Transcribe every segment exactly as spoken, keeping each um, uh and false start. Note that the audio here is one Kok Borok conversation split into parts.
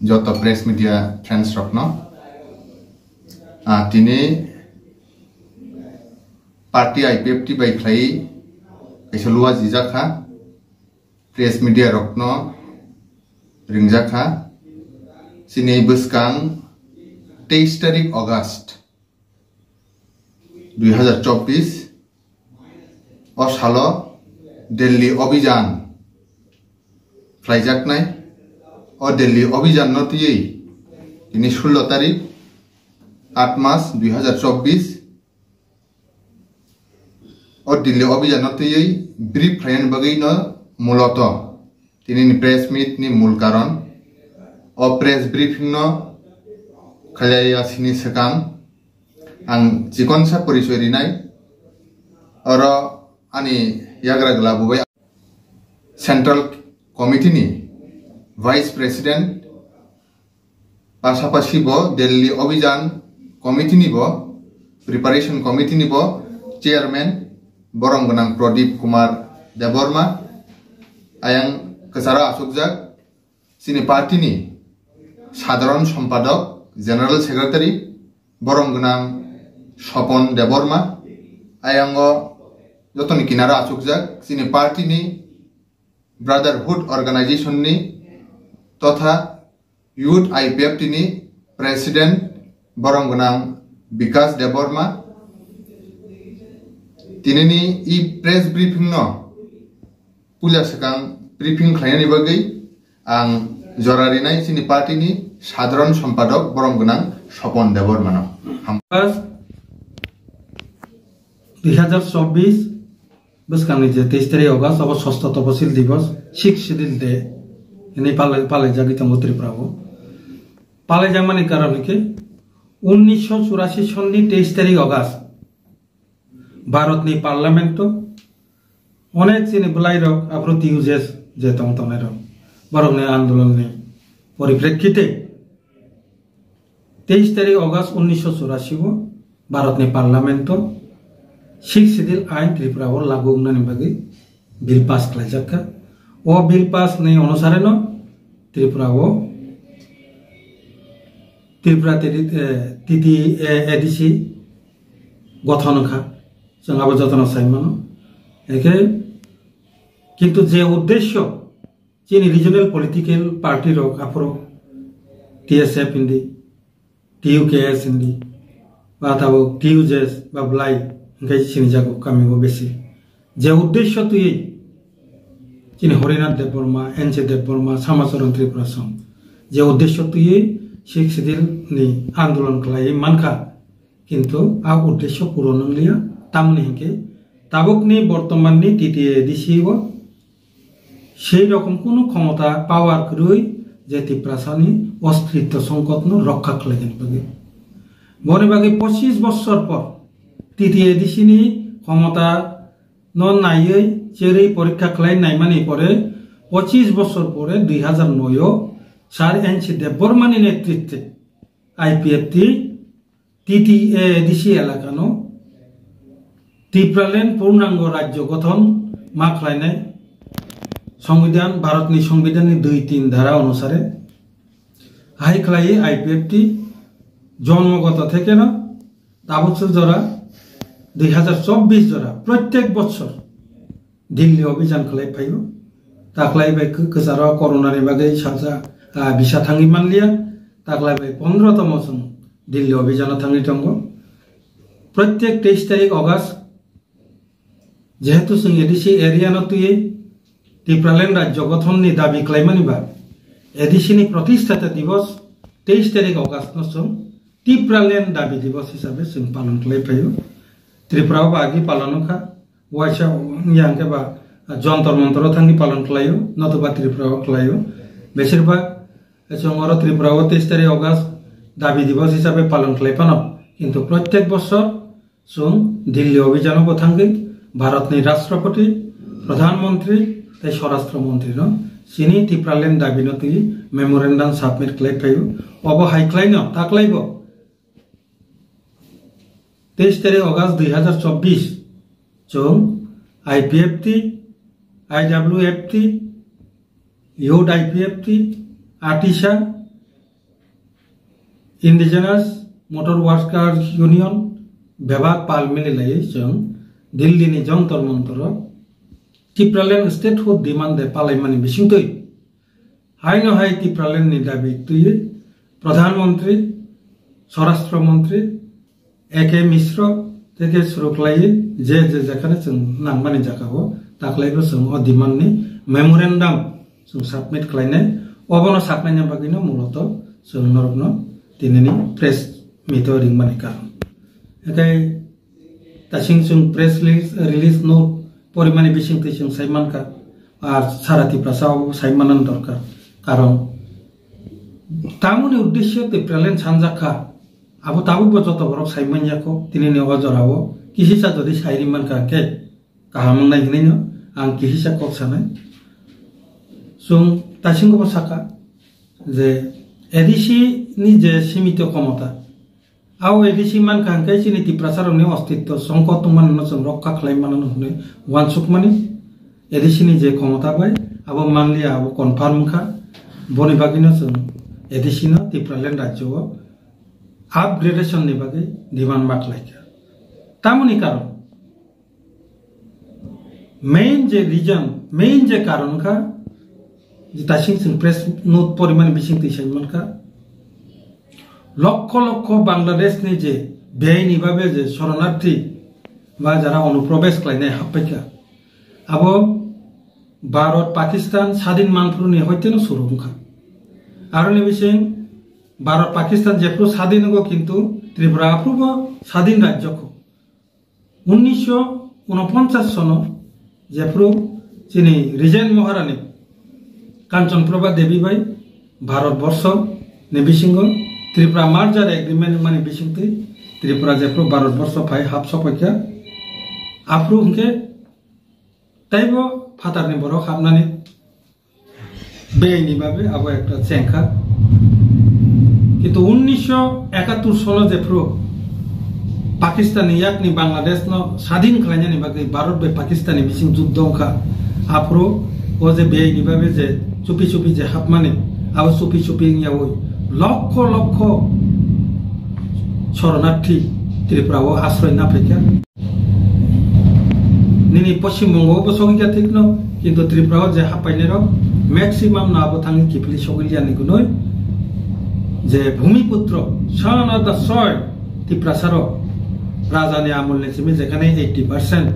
Joto press media friends rokno, ah, tini party I P F T bai khlai kaisa lua jijak kha, press media rokno ringjak kha. Chini bwskang teis tarik August dui hazar chobbish o salo Delhi Abhijan khlaijaknai. O Delhi Abhijan no twiwi tini sullo tarik aat mas dui hazar chobbish o Delhi Abhijan no twiwi brief khlainani bagwi no muloto tinini press meet ni mul karon. O press briefing no khlaiya sini swkang ang chikonsa porichoi rinai. Oro ani yagra gwla bo bai Central Committee ni Vice President, pasapasi bo Delhi Abhijan Committee ni bo, Preparation Committee ni bo Chairman, borom gwnang Pradip Kumar Debbarma, ayang kwcharo achukjak chini party ni Sadharan Sompadok, General Secretary, borom gwnang Sopon Debbarma, ayango jotoni kinaro achukjak chini party ni Brotherhood Organization ni totha Youth I P F T ni President borom gwnang Bikas Debbarma. Tinini i press briefing no puila swkang briefing khlainani bagwi ang jora rinai chini party ni Sadharan Sompadok borom gwnang Sopon Debbarma no. Ham- Dui hazar chobbish bwskangni je teis tarik August, abo Sosto Toposil Divos, Sixth Schedule Day hinwi palai-, palaijagwi tongo Tripura o. Palaijakmani karon hwnkhe unnisho churasi sonni teis tarik August Bharatni Parliament o onek chini bwlairok aphuru T U J S je tong tongnairok borokni andolonni poriprekkite teis tarik August unnisho churasi o Bharatni Parliament o Sixth Schedule ain Tripura o lagu wngnani bagwi bill pass khlaijak kha. O bill pass ni onusare no Tripura o Tripura T T, eh, T T A A D C gothon wngkha. Chwng abo jotono sai mano. Eke kintu je uddesyo chini regional political party rok aphuru T S F hindi, T U K S hindi, ba tabuk T U J S ba bwlai hwnkhe sinijago kami o besi. Je uddesyo twiwi chini Harinath Debbarma, N C Debbarma, Samacharan Tripura song je uddesyo twiwi Sixth Schedule ni andolon khlaiwi mankha, kintu a uddesyo puron wnglia, tamni hinkhe tabukni bortomanni T T A A D C o sei rokom kunu khomota power kwrwi je Tiprasani ostritto songkotno rokha khlainani bagwi. Boni bagwi pochis bossor por T T A A D C ni khomota no naiwi cherwi porikha khlai naimani pore pochis bossor pore dui hazar noi o Sir N C Debbarmani netritwe I P F T T T A A D C elakano Tipraland purnango rajyo gothon ma khlainai Songbidan, Bharatni Songbidanni dui tin dhara onusare hai khlaiwi I P F T jonmogoto thekeno tabukso jora dui hazar chobbish jora prottek bochor Delhi Abhijan khlai phaio. Taklai bai kw-, kwcharo corona ni bagwi salsa, ah, bisa thangwi manliya. Taklai bai pondro tomo chwng Delhi Abhijan o thangwi tongo. Prottek teis tarik August, jehetu chwng A D C area no twiwi Tipraland rajyo gothon ni dabi khlaimani ba, A D C ni protistata divos teis tarik August no chwng Tipraland dabi divos hisabe chwng palon khlai phaio. Tripura o ba agi palon wngkha. Waisa wngya hwnkhe ba Jontor Montor o thangwi palon khlaio, notoba Tripura o khlaio. Besir bak chwng oro Tripura o teis tarik August dabi divos hisabe palon khlai phano, kintu prottek bosor chwng Delhi Abhijan o bo thangwi Bharatni Rashtrapati, Pradhan Mantri tei Swarashtra Mantri no chini Tipraland dabi no twi memorandum submit khlai phaio. Obo hai khlaino taklaibo teis tarik August dui hazar chobbish Chwng I P F T, I W F T, Youth I P F T, ATISA, Indigenous Motor Workers Union bebak pal mililaiwi chwng Delhi ni Jantar Mantaro Tipraland statehood demand de palaimani bisingtwi haino hai Tipraland ni dabi twiwi Pradhan Mantri, Swarashtra Mantri, A K Mishra tei khe suruklaiwi je je jekhane chwng nangmani jagao taklaibo chwng o demand ni memorandum chwng submit khlainai. Obono saknaina bagwino muloto chwng norokno tinini press meet o ringmani karon. Hwnkhe Tasing chwng press release, release note porimani bisingtwi chwng sai mankha, ar sara Tiprasa o sai manani dorkar. Karon tamoni uddesyo Tipraland sanjak kha, abo tabukbo joto borok sai manya kho, tinini o jorao kisisa jodi sai ri mankha khe kaham wngnai hwnwi no ang kisisa kok sanai. Chwng Tasingo bo sakha je A D C ni je simito khomota, Abo A D C mankha hwnkhe chini Tiprasarokni ostitto songkot tongmani no chwng rokha khlai mano hwnwi uansukmani A D C ni je khomota bai abo manliya, abo confirm wngkha. Boni bagwino chwng A D C no Tipraland rajyo o upgradation ni bagwi demand ma khlaikha. Tamoni karon Main je reason, main je karon kha, je tasing chwng press note porimani bising twi sai mankha, lokho lokho Bangladesh ni je beaini babe je shoronarthi ba jara onuprobes khlainai happaikha, abo Bharat Pakistan sadin manphuru ni hoiteno suru wngkha. Aroni bising Bharat Pakistan jephru sadin wngkho, kintu Tripura aphrubo sadin rajyo kho. Unnisho unoponchas sono jephru chini Regent Maharani Kanchan Prabha Devi bai Bharat Borsho ni bisingo Tripura merger agreement mani bisingtwi Tripura jephru Bharat Borsho phai hap sopaikha, aphru hwnkhe teibo phatarni borok hapnani Beini babe abo ekta chengkha. Kintu unnisho ekattur sono jephru Pakistan ni yakni Bangladesh no sadin khlainani bagwi Bharat bai Pakistan ni bising juddho wngkha. Aphuru o je beini babe je chupi chupi je hapmani, abo chupi chupi wngyawi lokho lokho shoronarthi Tripura o asroi naphaikha. Nini Poschim Bongo bo sogwi kha thik no, kintu Tripura o je hapainai rok maximum no abo thangwi kiphilwi sogwi liya ni gunoi je Bhumiputro, son of the soil, Tiprasa rok raja ni amol ni simi jekhane eighty percent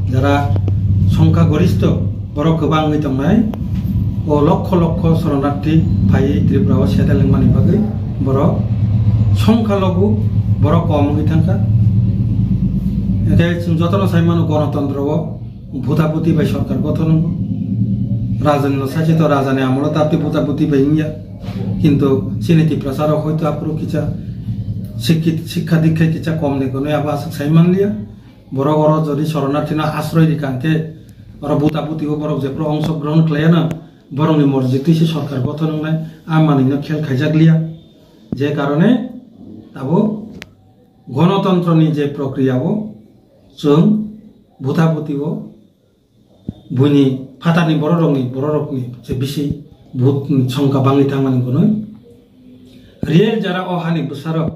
jara songkha goristho borok kwbang wngwi tongnai, o lokho lokho shoronarthi phaiwi Tripura o settle wngmani bagwi borok songkha logu borok kom wngwi thangkha. Hwnkhe chwng jotono sai mano, gonotontro o bhuta bhuti bai sorkar gothon wngo. Rajani no sachito, rajani amolo tabti bhuta bhuti bai wngya. Kintu chini Tiprasa rok hoito aphuru kisa sikkit, sikha dikha kisa kom ni gunoi abo aswk sai manliya. Borok oro jodi shoronarthi no asroi rikha hwnkhe, oro bhuta bhuti o borok jephru ongso grohon khlaiya no, borok ni morji twi se sorkar gothon wngnai, a manwi no khel khaijak liya. Je karone abo gonotontro ni je prokriya o chwng bhuta bhuti o buini phatar ni borok rok ni, borok rok ni se bisi vote ni songkha bangwi thangmani gunoi. Real jara o hani bwsarok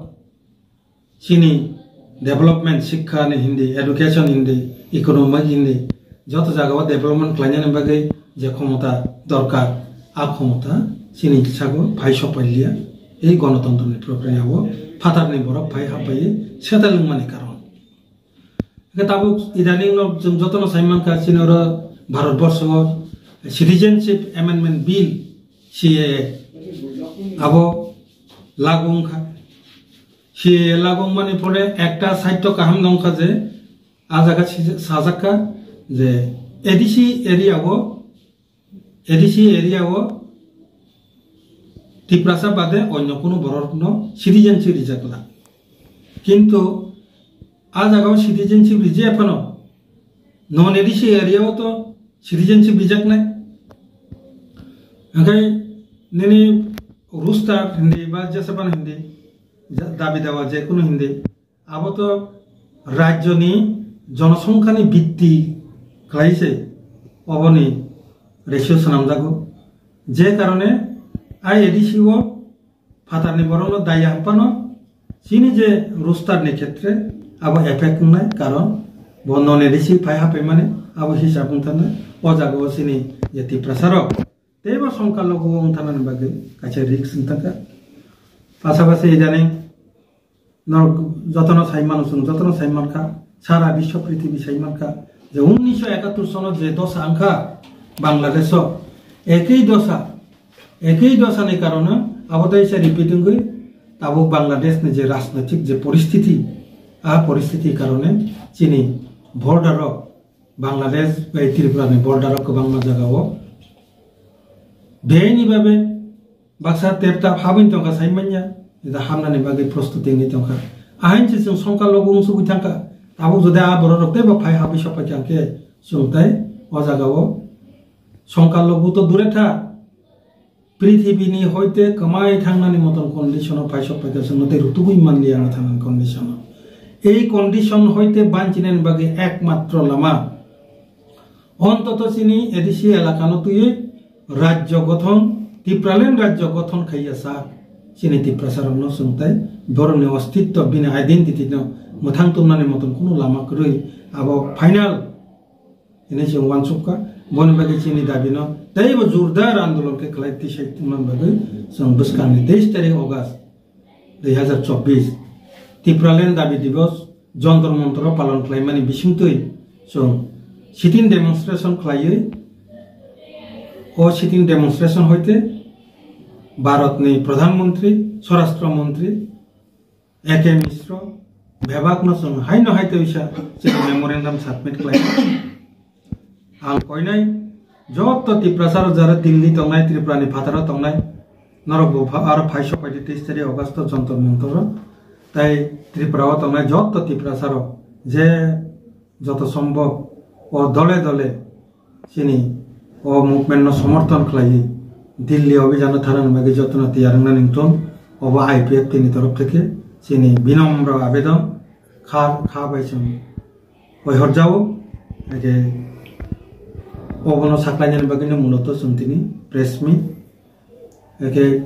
chini development, sikha ni hindi, education hindi, economic hindi, joto jaga o development khlainani bagwi je khomota dorkar, a khomota chini sago phai sopai liya. Ei gonotontro ni prokriya o phatar ni borok phai hapai settle wngmani karon. Hwnkhe tabuk idaning no chwng jotono sai mankha, chini oro Bharat Borsho o Citizenship Amendment Bill, C A A, abo lagu wngkha. C A A lagu wngmani phole ekta side o kaham nongkha je, a jaga si-, sajakka je A D C area o, A D C area o Tiprasa bade onyo kunu borok no citizenship rijak la. Kintu a jaga o citizenship rijaya phano non A D C area o to citizenship rijaknai. Hwnkhe nini roster hindi ba jesapan hindi, ja-, dabi dawa jekunu hindi, abo to rajyoni jonosongkhani bitti khlai se oboni ratio swnamjago. Je karone I A D C o phatarni borokno daya hapano chini je roster ni khetre abo effect wngnai, karon bo non A D C phai hapaimani abo hisab wngthanai. O jagao chini je Tiprasa rok teibo songkha logo wngthanani bagwi kaisa risk wngthangkha. Pasapasi idaning norok jotono sai mano, chwng jotono sai mankha, sara biswa prithibi sai mankha je unnisho ekattor sono je dosa wngkha Bangladesh o, ekei dosa, ekei dosa ni karone abo teisa repeat wngwi tabuk Bangladesh ni je rajnoitik je poristiti, a poristiti karone chini border o Bangladesh bai Tripura ni border o kwbangma jaga o bini babe baksa tepta habwini tongkha sai manya, ida hamnani bagwi prostuti wngwi tongkha. Ahain se chwng songkha logo wngsugwi thangkha. Tabuk jodi a borok rok teibo phai habwi sokphaikha hwnkhe chwng tai o jaga o songkha logo to dure tha, prithibini hoite kwmai thangnani moton condition o phai sokphaikha chwngno tei rutugwi manliya wngwi thangnani condition o. Ei condition hoite banchinani bagwi ekmatro lama ontoto chini A D C elakano twiwi rajyo gothon, Tipraland rajyo gothon khaiya sa chini Tiprasa rokno chwng tai borokni ostitto, bini identity no mwthang tumnani moton kunu lama kwrwi abo final hinwi chwng uansukha. Boni bagwi chini dabino teibo jordar andolon khe khlai tisai tongmani bagwi chwng bwskangni teis tarik August dui hazar chobbish Tipraland Dabi Divos Jontor Montor o palon khlaimani bisingtwi chwng sit-in demonstration khlaiwi, o sit-in demonstration hoite Bharatni Pradhan Mantri, Swarashtra Mantri A K Mishra bebakno chwng haino hai tei wisa chini memorandum submit khlai. Ang koinai joto Tiprasa rok jara Delhi tongnai, Tripura ni phataro tongnai, norok bo pha-, aro phai sok paidi teis tarik August o Jontor Montor o. Tai Tripura o tongnai joto Tiprasa rok je joto sombhob o dole dole chini o movement no somorthon khlaiwi Delhi obhijan o thana ni bagwi jotono tiyar wngna ningthung. Obo I P F T ni torof theke chini binomro abedon, kha, kha bai chwng hoihorjao. Eke obono saklainani bagwino muloto chwng tini press meet. Eke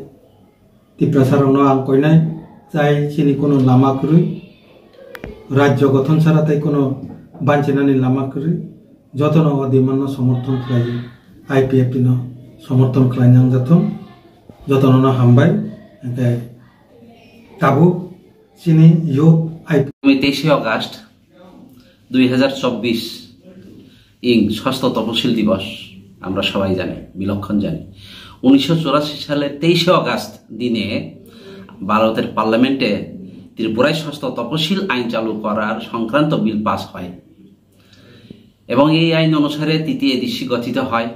Tiprasa rokno ang koinai, chai chini kono lama kwrwi, rajyo gothon sara tei kono banchinani lama kwrwi, jotono o demand no somorthon khlai, I P F T no somorthon khlai nang jathung, jotono no hambai. Eke tabuk chini youth I P F T. Teishe August দুই হাজার চব্বিশ ইং ষষ্ঠ তপশিল দিবস আমরা সবাই জানি, বিলক্ষণ জানি। উনিশশো চুরাশি সালের তেইশে অগাস্ট দিনে ভারতের পার্লামেন্টে ত্রিপুরায় ষষ্ঠ তপশিল আইন চালু করার সংক্রান্ত বিল পাস হয় এবং এই আইন অনুসারে তৃতীয় এডিসি গঠিত হয়।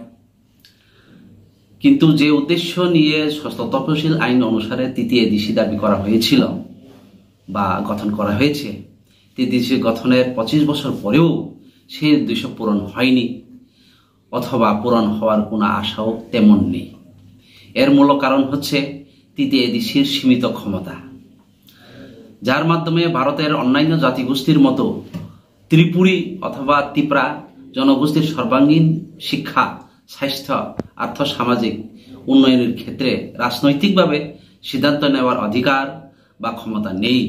কিন্তু যে উদ্দেশ্য নিয়ে ষষ্ঠ তপশিল আইন অনুসারে তৃতীয় এডিসি দাবি করা হয়েছিল বা গঠন করা হয়েছে, তৃতীয় এডিসি গঠনের পঁচিশ বছর পরেও সেই উদ্দেশ্য পূরণ হয়নি অথবা পূরণ হওয়ার কোনো আশাও তেমন নেই। এর মূল কারণ হচ্ছে তৃতীয় এডিসির সীমিত ক্ষমতা, যার মাধ্যমে ভারতের অন্যান্য জাতিগোষ্ঠীর মতো ত্রিপুরী অথবা তিপ্রা জনগোষ্ঠীর সর্বাঙ্গীন শিক্ষা, স্বাস্থ্য, আর্থ সামাজিক উন্নয়নের ক্ষেত্রে রাজনৈতিকভাবে সিদ্ধান্ত নেওয়ার অধিকার বা ক্ষমতা নেই।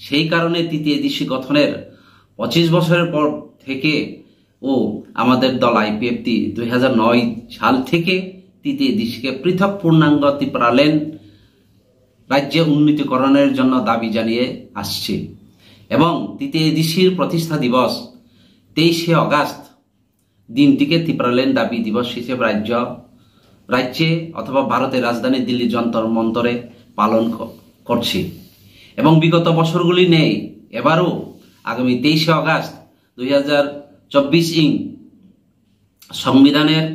সেই কারণে তৃতীয় এডিসি গঠনের পঁচিশ বছরের পর থেকে ও আমাদের দল আইপিএফটি দুই হাজার নয় সাল থেকে তৃতীয় এডিসিকে পৃথক পূর্ণাঙ্গ ত্রিপুরাল্যান্ড রাজ্যে উন্নীতকরণের জন্য দাবি জানিয়ে আসছে এবং তৃতীয় এডিসির প্রতিষ্ঠা দিবস তেইশে অগাস্ট দিনটিকে ত্রিপুরাল্যান্ড দাবি দিবস হিসেবে রাজ্য, রাজ্যে অথবা ভারতের রাজধানী দিল্লি যন্তর মন্তরে পালন ক-, করছি এবং বিগত বছরগুলি নেই, এবারও আগামী তেইশে অগাস্ট দুই হাজার চব্বিশ ইং সংবিধানের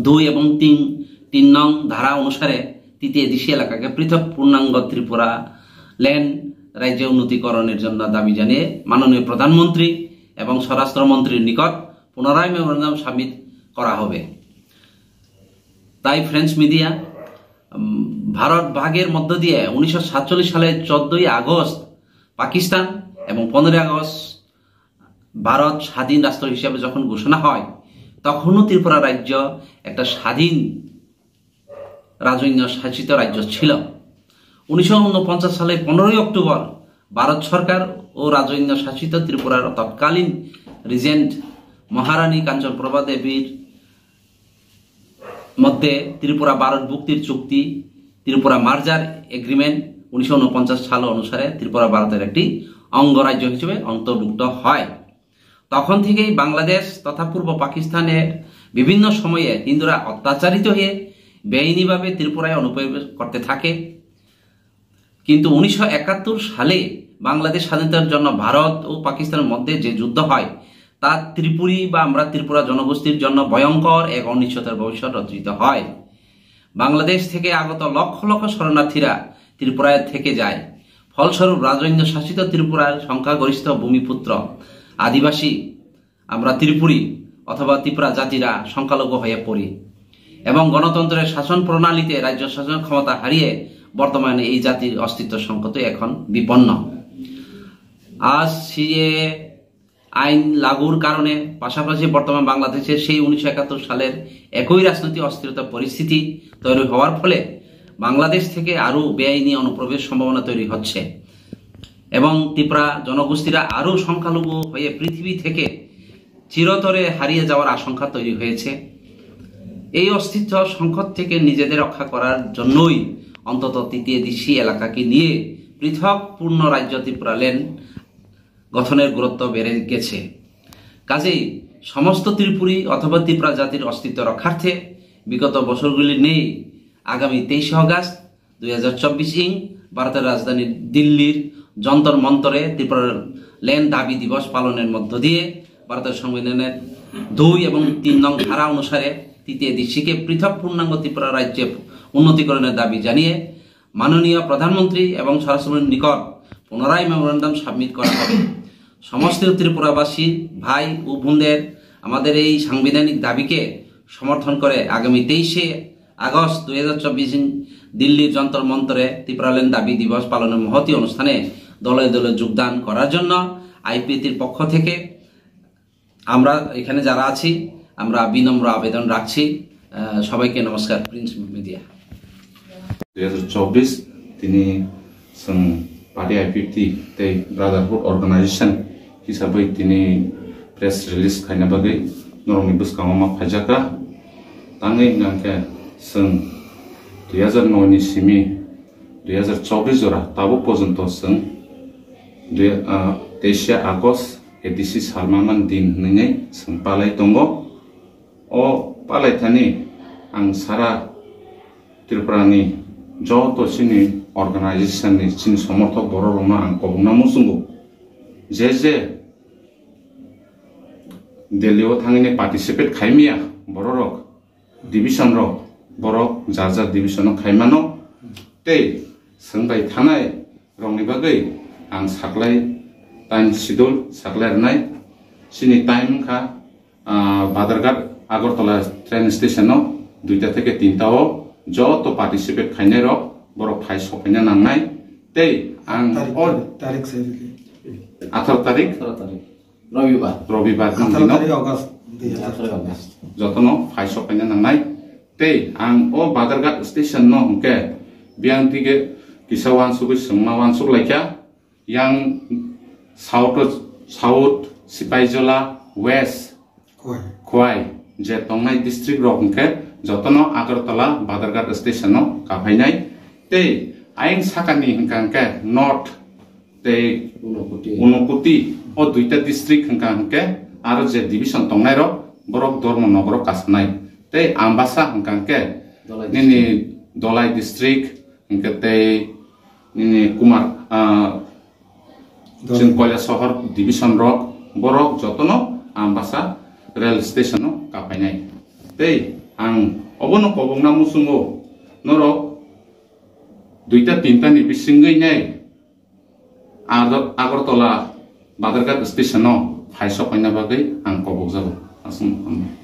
দুই এবং তিন, তিন নং ধারা অনুসারে তৃতীয় এডিসি এলাকাকে পৃথক পূর্ণাঙ্গ ত্রিপুরাল্যান্ড রাজ্যে উন্নীতকরণের জন্য দাবি জানিয়ে মাননীয় প্রধানমন্ত্রী এবং স্বরাষ্ট্রমন্ত্রীর নিকট পুনরায় মেমোরান্ডাম সাবমিট করা হবে। তাই ফ্রেঞ্চ মিডিয়া, উম, ভারত ভাগের মধ্য দিয়ে উনিশশো সাতচল্লিশ সালের চোদ্দই আগস্ট পাকিস্তান এবং পনেরোই আগস্ট ভারত স্বাধীন রাষ্ট্র হিসেবে যখন ঘোষণা হয়, তখনও ত্রিপুরা রাজ্য একটা স্বাধীন রাজন্য শাসিত রাজ্য ছিল। উনিশশো ঊনপঞ্চাশ সালে পনেরোই অক্টোবর ভারত সরকার ও রাজন্য শাসিত ত্রিপুরার তৎকালীন রিজেন্ট মহারানী কাঞ্চনপ্রভা দেবীর মধ্যে ত্রিপুরা ভারত ভুক্তির চুক্তি, ত্রিপুরা মার্জার এগ্রিমেন্ট, উনিশশো ঊনপঞ্চাশ সাল অনুসারে ত্রিপুরা ভারতের একটি অঙ্গরাজ্য হিসেবে অন্তর্ভুক্ত হয়। তখন থেকেই বাংলাদেশ তথা পূর্ব পাকিস্তানের বিভিন্ন সময়ে হিন্দুরা অত্যাচারিত হয়ে বেআইনিভাবে ত্রিপুরায় অনুপ্রবেশ করতে থাকে। কিন্তু উনিশশো একাত্তর সালে বাংলাদেশ স্বাধীনতার জন্য ভারত ও পাকিস্তানের মধ্যে যে যুদ্ধ হয়, তা ত্রিপুরী বা আমরা ত্রিপুরা জনগোষ্ঠীর জন্য ভয়ঙ্কর এক অনিশ্চয়তার ভবিষ্যৎ রচিত হয়। বাংলাদেশ থেকে আগত লক্ষ লক্ষ শরণার্থীরা ত্রিপুরায় থেকে যায়। ফলস্বরূপ রাজন্য শাসিত ত্রিপুরার সংখ্যাগরিষ্ঠ ভূমিপুত্র আদিবাসী, আমরা ত্রিপুরী অথবা ত্রিপুরা জাতিরা সংখ্যালঘু হয়ে পড়ি এবং গণতন্ত্রের শাসন প্রণালীতে রাজ্য শাসন ক্ষমতা হারিয়ে বর্তমানে এই জাতির অস্তিত্ব সংকটে এখন বিপন্ন। আজ সিএ আইন লাগুর কারণে পাশাপাশি বর্তমান বাংলাদেশে সেই উনিশশো একাত্তর সালের একই রাজনৈতিক অস্থিরতা পরিস্থিতি তৈরি হওয়ার ফলে বাংলাদেশ থেকে আরও বেআইনি অনুপ্রবেশ সম্ভাবনা তৈরি হচ্ছে এবং ত্রিপুরা জনগোষ্ঠীরা আরও সংখ্যালঘু হয়ে পৃথিবী থেকে চিরতরে হারিয়ে যাওয়ার আশঙ্কা তৈরি হয়েছে। এই অস্তিত্ব সংকট থেকে নিজেদের রক্ষা করার জন্যই অন্তত টিটিএডিসি এলাকাকে নিয়ে পৃথক পূর্ণ রাজ্য ত্রিপুরাল্যান্ড গঠনের গুরুত্ব বেড়ে গেছে। কাজেই সমস্ত ত্রিপুরী অথবা ত্রিপুরা জাতির অস্তিত্ব রক্ষার্থে বিগত বছরগুলি নেই আগামী তেইশে অগাস্ট দুই হাজার চব্বিশ ইং ভারতের রাজধানী দিল্লির যন্তর মন্তরে ত্রিপুরাল্যান্ড দাবি দিবস পালনের মধ্য দিয়ে ভারতের সংবিধানের দুই এবং তিন নং ধারা অনুসারে টিটিএডিসিকে পৃথক পূর্ণাঙ্গ ত্রিপুরা রাজ্যে উন্নতিকরণের দাবি জানিয়ে মাননীয় প্রধানমন্ত্রী এবং স্বরাষ্ট্রমন্ত্রীর নিকট পুনরায় মেমোরান্ডাম সাবমিট করা হবে। সমস্ত ত্রিপুরাবাসী ভাই ও বোনদের আমাদের এই সাংবিধানিক দাবিকে সমর্থন করে আগামী তেইশে আগস্ট দুই হাজার চব্বিশ দিন দিল্লির যন্তর মন্তরে ত্রিপুরাল্যান্ড দাবি দিবস পালনের মহতী অনুষ্ঠানে দলে দলে যোগদান করার জন্য আইপিএটির পক্ষ থেকে আমরা এখানে যারা আছি, আমরা বিনম্র আবেদন রাখছি। আহ, সবাইকে নমস্কার, প্রিন্স মিডিয়া। দুই হাজার চব্বিশ, tini chwng party I P F T tei brotherhood organization hisabwi tini press release khaina bagwi norokni bwskango ma phaijakha. Tangwi hwnkhe chwng dui hazar noi ni simi dui hazar chobbish jora tabuk porjonto chwng dui, ah, teisha August A D C salmani din hwnwi chwng palai tongo. O palai thani ang sara Tripura ni joto chini organization ni chini somorthok borok rokno ang kobokna muchungo, je je Delhi o thangwi participate khaimya borok rok, division rok, borok jar jar division o khaimano, tei swngbai thanai rokni bagwi ang saklai time schedule saklai rwnai. Chini time wngkha, ah, Badharghat Agartala train station o duita theke tinta o joto participate khainai rok borok phai sophaina nangnai. Tei ang tarik, o tarik, tarik sai rwdi. Atharo tarik? Atharo tarik. Robibar. Robibar ni atharo dino tarik August dui hazar chobbish. Jotono phai sophaina nangnai. Tei ang o Badharghat station no hwnkhe biyang dige kisa uansugwi swngma uansuk laikha. Yang South, South Sipaijala, West Khowai. Khowai, je tongnai district rok hwnkhe jotono Agartala Badharghat station no kaphainai. Tei ayang sakani hwnkha hwnkhe North tei Unakoti. Unakoti, o duita district hwnkha hwnkhe aro je division tongnai rok, borok Dharmanagar o kasanai. Tei Ambasa hwnkha hwnkhe Dhalai nini district. Dhalai district, hwnkhe tei nini Kumar, ah, Dhalai. Chwng Koilasohor division rok, borok jotono Ambasa rail station o kaphainai. Tei ang obono kobokna muchungo, norok duita tinta ni bisingwi nai Agar-, Agartala Badharghat station o phai sokpaina bagwi ang kobokjago. Aswk.